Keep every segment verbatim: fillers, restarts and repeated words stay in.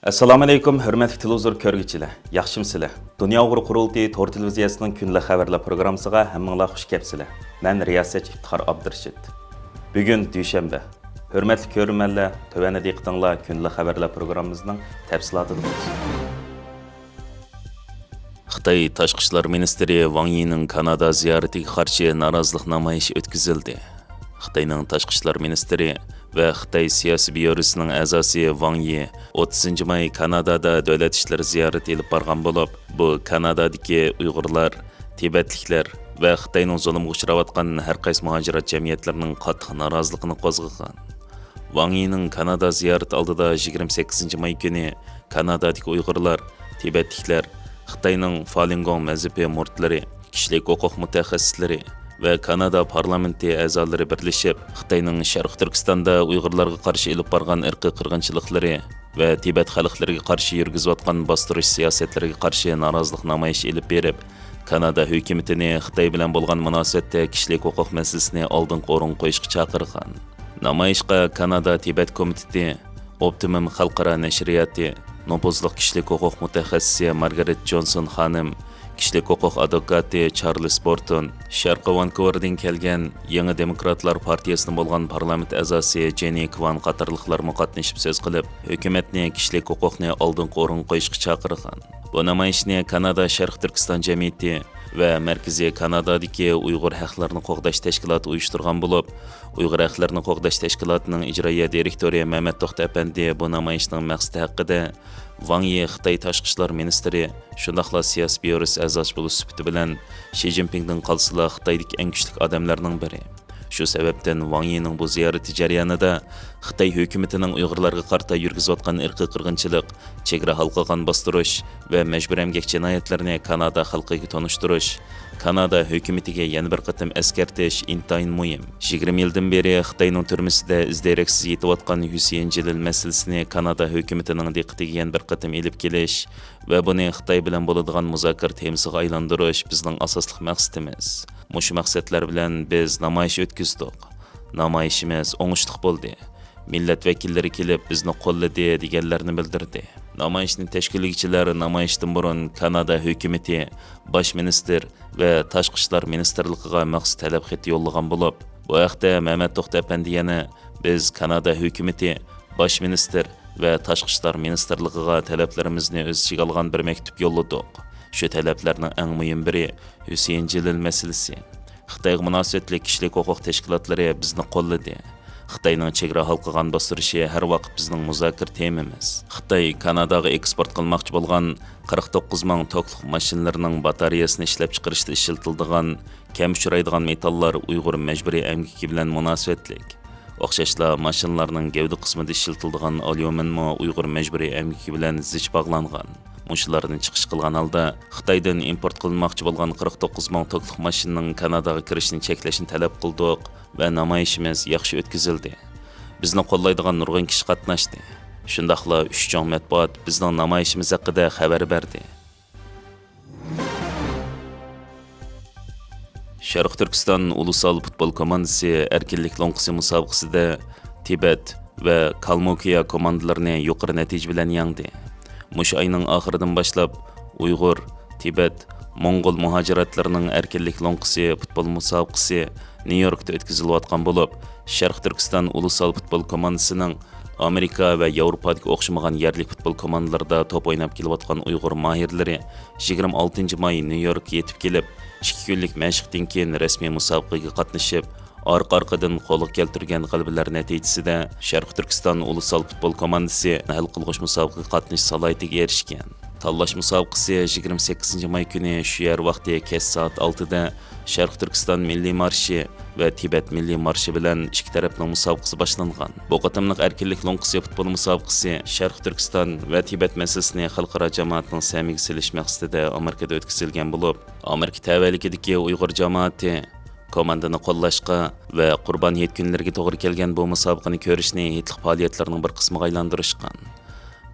ئەسسالامۇئەلەيكۇم، ھۆرمەتلىك تېلېۋىزور كۆرگۈچىلەر، ياخشىمۇسىلەر؟ دۇنيا ئۇيغۇر قۇرۇلتىيى تور تېلېۋىزىيەسىنىڭ كۈندىلىك خەۋەرلەر پروگراممىسىغا ھەممىڭلار خۇش كەپسىلەر. مەن رىياسەتچى ئىپتىخار ئابدۇرېشىت. بۈگۈن دۈشەنبە. ھۆرمەتلىك كۆرۈرمەنلەر، تۆۋەندە دىققىتىڭلار كۈندىلىك خەۋەرلەر پروگراممىمىزنىڭ تەپسىلاتىدا بولسۇن. خىتاي تاشقى ئىشلار مىنىستىرى ۋاڭ يىنىڭ كانادا زىيارىتىگە قارشى نارازىلىق نامايىشى ئۆتكۈزۈلدى. خىتاينىڭ تاشقى ئىشلار مىنىستىرى ۋە خىتاي سىياسىي بيۇروسىنىڭ ئەزاسى ۋاڭ يى ئوتتۇزىنچى ماي كانادادا دۆلەت ئىشلىرى زىيارىتى ئېلىپ بارغان بولۇپ، بۇ كانادادىكى ئۇيغۇرلار، تىبەتلىكلەر ۋە خىتاينىڭ زۇلۇمىغا ئۇچراۋاتقان ھەر قايسى مۇھاجىرەت جەمئىيەتلىرىنىڭ قاتتىق نارازىلىقىنى قوزغىغان. ۋاڭ يىنىڭ كانادا زىيارىتى ئالدىدا يىگىرمە سەككىزىنچى ماي كۈنى كانادادىكى ئۇيغۇرلار، تىبەتلىكلەر، خىتاينىڭ فالىنگوڭ مەزھىپى مۇرىتلىرى، كىشىلىك ھوقۇق مۇتەخەسسىسلىرى ۋە كانادا پارلامېنتى ئەزالىرى بىرلىشىپ، خىتاينىڭ شەرقىي تۈركىستاندا ئۇيغۇرلارغا قارشى ئېلىپ بارغان ئىرقىي قىرغىنچىلىقلىرى ۋە تىبەت خەلقلىرىگە قارشى يۈرگۈزۈۋاتقان باستۇرۇش سىياسەتلىرىگە قارشى نارازىلىق نامايىشى ئېلىپ بېرىپ، كانادا ھۆكۈمىتىنى خىتاي بىلەن بولغان مۇناسىۋەتتە كىشىلىك ھوقۇق مەسىلىسىنى ئالدىنقى ئورۇنغا قويۇشقا چاقىرغان. نامايىشقا كانادا تىبەت كومىتېتى، ئوپتىمۇم خەلقئارا نەشرىياتى، نوپۇزلۇق كىشىلىك ھوقۇق مۇتەخەسسىسى مارگارېت جونسون خانىم، كىشىلىك ھوقۇق ئادۋوكاتى چارلىس بورتون، شەرقىي ۋانكوۋېردىن كەلگەن يېڭى دېموكراتلار پارتىيىسىدىن بولغان پارلامېنت ئەزاسى جېننى كۋان قاتارلىقلارمۇ قاتنىشىپ سۆز قىلىپ، ھۆكۈمەتنى كىشىلىك ھوقۇقنى ئالدىنقى ئورۇنغا قويۇشقا چاقىرغان. بۇ نامايىشنى كانادا شەرقىي تۈركىستان جەمئىيىتى ۋە مەركىزىي كانادادىكى ئۇيغۇر ھەقلىرىنى قوغداش تەشكىلاتى ئۇيۇشتۇرغان بولۇپ، ئۇيغۇر ھەقلىرىنى قوغداش تەشكىلاتىنىڭ ئىجرائىيە دىرېكتورى مەمەت توختى ئەپەندى بۇ نامايىشنىڭ مەقسىتى ھەققىدە، ۋاڭ يى خىتاي تاشقى ئىشلار مىنىستىرى، شۇنداقلا سىياسىي بيۇروسى ئەزاسى بولۇش سۈپىتى بىلەن، شى جىنپىڭدىن قالسىلا خىتايدىكى ئەڭ كۈچلۈك ئادەملەرنىڭ بىرى. شۇ سەۋەبتىن ۋاڭ يىنىڭ بۇ زىيارىتى جەريانىدا خىتاي ھۆكۈمىتىنىڭ ئۇيغۇرلارغا قارىتا يۈرگۈزۈۋاتقان ئىرقىي قىرغىنچىلىق، چېگرا ھالقىغان باستۇرۇش ۋە مەجبۇرىي ئەمگەك جىنايەتلىرىنى كانادا خەلقىگە تونۇشتۇرۇش، كانادا ھۆكۈمىتىگە يەنە بىر قېتىم ئەسكەرتىش ئىنتايىن مۇھىم. يىگىرمە يىلدىن بېرى خىتاينىڭ تۈرمىسىدە ئىز دېرەكسىز يېتىۋاتقان ھۈسەيىن جېلىل مەسىلىسىنى كانادا ھۆكۈمىتىنىڭ دىققىتىگە يەنە بىر قېتىم ئېلىپ كېلىش ۋە بۇنى خىتاي بىلەن بولىدىغان مۇزاكىرە تېمىسىغا ئايلاندۇرۇش بىزنىڭ ئاساسلىق مەقسىتىمىز. مۇشۇ مەقسەتلەر بىلەن بىز نامايىش ئۆتكۈزدۇق. نامايىشىمىز ئوڭۇشلۇق بولدى. مىللەت ۋەكىللىرى كېلىپ بىزنى قوللىدى، دېگەنلەرنى بىلدۈردى. نامايىشنى تەشكىللىگۈچىلەر نامايىشتىن بۇرۇن كانادا ھۆكۈمىتى، باش مىنىستىر ۋە تاشقى ئىشلار مىنىستىرلىقىغا مەخسۇس تەلەپ خېتى يوللىغان بولۇپ، بۇ ھەقتە مەمەت توختى ئەپەندى يەنە، بىز كانادا ھۆكۈمىتى، باش مىنىستىر ۋە تاشقى ئىشلار مىنىستىرلىقىغا تەلەپلىرىمىزنى ئۆز ئىچىگە ئالغان بىر مەكتۇپ يوللىدۇق. شۇ تەلەپلەرنىڭ ئەڭ مۇھىم بىرى ھۈسەيىن جېلىل مەسىلىسى. خىتايغا مۇناسىۋەتلىك كىشىلىك ھوقۇق تەشكىلاتلىرى بىزنى قوللىدى. خىتاينىڭ چېگرا ھالقىغان باستۇرۇشى ھەر ۋاقىت بىزنىڭ مۇزاكىرە تېمىمىز. خىتاي كاناداغا ئېكسپورت قىلماقچى بولغان قىرىق توققۇز مىڭ توكلۇق ماشىنىلىرىنىڭ باتارېيەسىنى ئىشلەپچىقىرىشتا ئىشلىتىلىدىغان كەم ئۇچرايدىغان مېتاللار ئۇيغۇر مەجبۇرىي ئەمگىكى بىلەن مۇناسىۋەتلىك. ئوخشاشلا، ماشىنىلارنىڭ گەۋدە قىسمىدا ئىشلىتىلىدىغان ئاليۇمىنمۇ ئۇيغۇر مەجبۇرىي ئەمگىكى بىلەن زىچ باغلانغان. مۇشۇلارنى چىقىش قىلغان ھالدا، خىتايدىن ئىمپورت قىلىنماقچى بولغان قىرىق توققۇز مىڭ توكلۇق ماشىنىنىڭ كاناداغا كىرىشىنى چەكلەشنى تەلەپ قىلدۇق ۋە نامايىشىمىز ياخشى ئۆتكۈزۈلدى. بىزنى قوللايدىغان نۇرغۇن كىشى قاتناشتى. شۇنداقلا ئۈچ چوڭ مەتبۇئات بىزنىڭ نامايىشىمىز ھەققىدە خەۋەر بەردى. شەرقىي تۈركىستان ئۇلۇسئال پۇتبول كوماندىسى ئەركىنلىك لوڭقىسى مۇسابىقىسىدە تىبەت ۋە كالمۇكىيە كوماندىلىرىنى يۇقىرى نەتىجە بىلەن يەڭدى. مۇشۇ ئاينىڭ ئاخىرىدىن باشلاپ ئۇيغۇر، تىبەت، موڭغۇل مۇھاجىراتلىرىنىڭ ئەركىنلىك لوڭقىسى پۇتبول مۇسابىقىسى نيۇ يوركتا ئۆتكۈزۈلۈۋاتقان بولۇپ، شەرقىي تۈركىستان ئۇلۇسئال پۇتبول كوماندىسىنىڭ ئامېرىكا ۋە ياۋروپادىكى ئوخشىمىغان يەرلىك پۇتبول كوماندىلىرىدا توپ ئويناپ كېلىۋاتقان ئۇيغۇر ماھىرلىرى يىگىرمە ئالتىنچى ماي نيۇ يوركقا يېتىپ كېلىپ، ئىككى كۈنلۈك مەشىقتىن كېيىن رەسمىي مۇسابىقىگە قاتنىشىپ، ئارقا-ئارقىدىن قولغا كەلتۈرگەن غەلىبىلەر نەتىجىسىدە، شەرقىي تۈركىستان ئۇلۇسئال پۇتبول كوماندىسى ھەل قىلغۇچ مۇسابىقىگە قاتنىشىش سالاھىيىتىگە ئېرىشكەن. تاللاش مۇسابىقىسى يىگىرمە سەككىزىنچى ماي كۈنى شۇ يەر ۋاقتى كەچ سائەت ئالتىدە شەرقىي تۈركىستان مىللىي مارشى ۋە تىبەت مىللىي مارشى بىلەن ئىككى تەرەپنىڭ مۇسابىقىسى باشلانغان. بۇ قېتىملىق ئەركىنلىك لوڭقىسى پۇتبول مۇسابىقىسى شەرقىي تۈركىستان ۋە تىبەت مەسىلىسىنى خەلقئارا جامائەتنىڭ سەمىگە سېلىش مەقسىتىدە ئامېرىكىدا ئۆتكۈزۈلگەن بولۇپ، ئامېرىكا تەۋەلىكىدىكى ئۇيغۇر جامائىتى كوماندىنى قوللاشقا ۋە قۇربان ھېيت كۈنلىرىگە توغرا كەلگەن بۇ مۇسابىقىنى كۆرۈشنى ھېيتلىق پائالىيەتلەرنىڭ بىر قىسمىغا ئايلاندۇرۇشقان.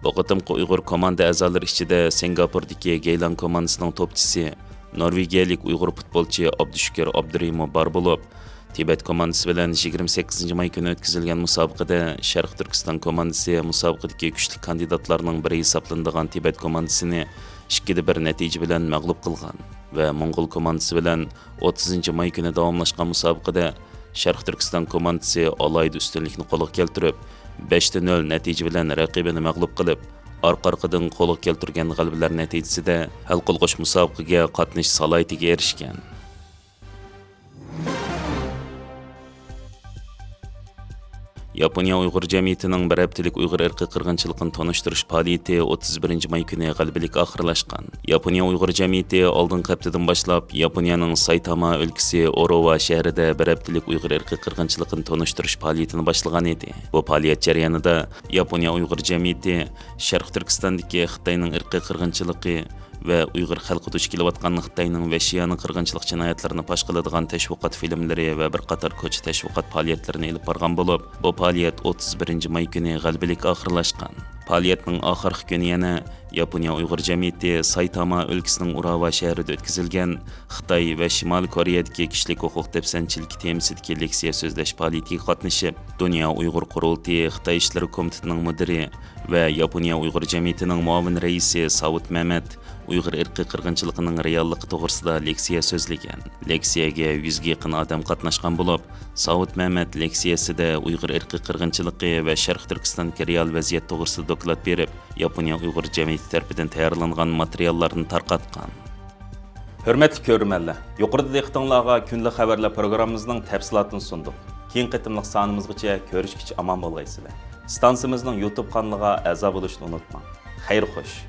بۇ قېتىمقى ئۇيغۇر كوماندا ئەزالىرى ئىچىدە سىنگاپوردىكى گەيلان كوماندىسىنىڭ توپچىسى، نورۋېگىيەلىك ئۇيغۇر پۇتبولچى ئابدۇشۈكۈر ئابدۇرېھىممۇ بار بولۇپ، تىبەت كوماندىسى بىلەن يىگىرمە سەككىزىنچى ماي كۈنى ئۆتكۈزۈلگەن مۇسابىقىدە شەرقىي تۈركىستان كوماندىسى مۇسابىقىدىكى كۈچلۈك كاندىداتلارنىڭ بىرى ھېسابلىنىدىغان تىبەت كوماندىسىنى ئىككىدە بىر نەتىجە بىلەن مەغلۇپ قىلغان ۋە موڭغۇل كوماندىسى بىلەن ئوتتۇزىنچى ماي كۈنى داۋاملاشقان مۇسابىقىدە شەرقىي تۈركىستان كوماندىسى ئالاھىدە ئۈستۈنلۈكنى قولغا كەلتۈرۈپ، بەشتە نۆل نەتىجە بىلەن رەقىبىنى مەغلۇپ قىلىپ، ئارقا-ئارقىدىن قولغا كەلتۈرگەن غەلىبىلەر نەتىجىسىدە ھەل قىلغۇچ مۇسابىقىگە قاتنىشىش سالاھىيىتىگە ئېرىشكەن. ياپونىيە ئۇيغۇر جەمئىيىتىنىڭ بىر ھەپتىلىك ئۇيغۇر ئىرقىي قىرغىنچىلىقىنى تونۇشتۇرۇش پائالىيىتى ئوتتۇز بىرىنچى ماي كۈنى غەلىبىلىك ئاخىرلاشقان. ياپونىيە ئۇيغۇر جەمئىيىتى ئالدىنقى ھەپتىدىن باشلاپ ياپونىيەنىڭ سايتاما ئۆلكىسى ئوروۋا شەھىرىدە بىر ھەپتىلىك ئۇيغۇر ئىرقىي قىرغىنچىلىقىنى تونۇشتۇرۇش پائالىيىتىنى باشلىغان ئىدى. بۇ پائالىيەت جەريانىدا ياپونىيە ئۇيغۇر جەمئىيىتى شەرقىي تۈركىستاندىكى خىتاينىڭ ئىرقىي قىرغىنچىلىقى ۋە ئۇيغۇر خەلقى دۇچ كېلىۋاتقان خىتاينىڭ ۋەھشىيانە قىرغىنچىلىق جىنايەتلىرىنى پاش قىلىدىغان تەشۋىقات فىلىملىرى ۋە بىر قاتار كوچا تەشۋىقات پائالىيەتلىرىنى ئېلىپ بارغان بولۇپ، بۇ پائالىيەت ئوتتۇز بىرىنچى ماي كۈنى غەلىبىلىك ئاخىرلاشقان. پائالىيەتنىڭ ئاخىرقى كۈنى يەنە ياپونىيە ئۇيغۇر جەمئىيىتى سايتاما ئۆلكىسىنىڭ ئۇراۋا شەھىرىدە ئۆتكۈزۈلگەن خىتاي ۋە شىمالىي كورېيەدىكى كىشىلىك ھوقۇق دەپسەندىچىلىكى تېمىسىدىكى لېكسىيە سۆزلەش پائالىيىتىگە قاتنىشىپ، دۇنيا ئۇيغۇر قۇرۇلتىيى خىتاي ئىشلىرى كومىتېتىنىڭ مۇدىرى ۋە ياپونىيە ئۇيغۇر جەمئىيىتىنىڭ مۇئاۋىن رەئىسى ساۋۇت مەمەت ئۇيغۇر ئىرقىي قىرغىنچىلىقىنىڭ رېئاللىقى توغرىسىدا لېكسىيە سۆزلىگەن. لېكسىيەگە يۈزگە يېقىن ئادەم قاتناشقان بولۇپ، ساۋۇت مەمەت لېكسىيەسىدە ئۇيغۇر ئىرقىي قىرغىنچىلىقى ۋە شەرقىي تۈركىستاندىكى رېئال ۋەزىيەت توغرىسىدا دوكلات بېرىپ، ياپونىيە ئۇيغۇر جەمئىيىتى تەرىپىدىن تەييارلانغان ماتېرىياللارنى تارقاتقان. ھۆرمەتلىك كۆرۈرمەنلەر، يۇقىرىدا دىققىتىڭلارغا كۈندىلىك خەۋەرلەر پروگراممىمىزنىڭ تەپسىلاتىنى سۇندۇق. كېيىنكى قېتىملىق سانىمىزغىچە كۆرۈشكىچە ئامان بولغايسىلەر. ئىستانسىمىزنىڭ يۇتۇب قانىلىغا ئەزا بولۇشنى ئۇنتۇماڭ. خەير خوش.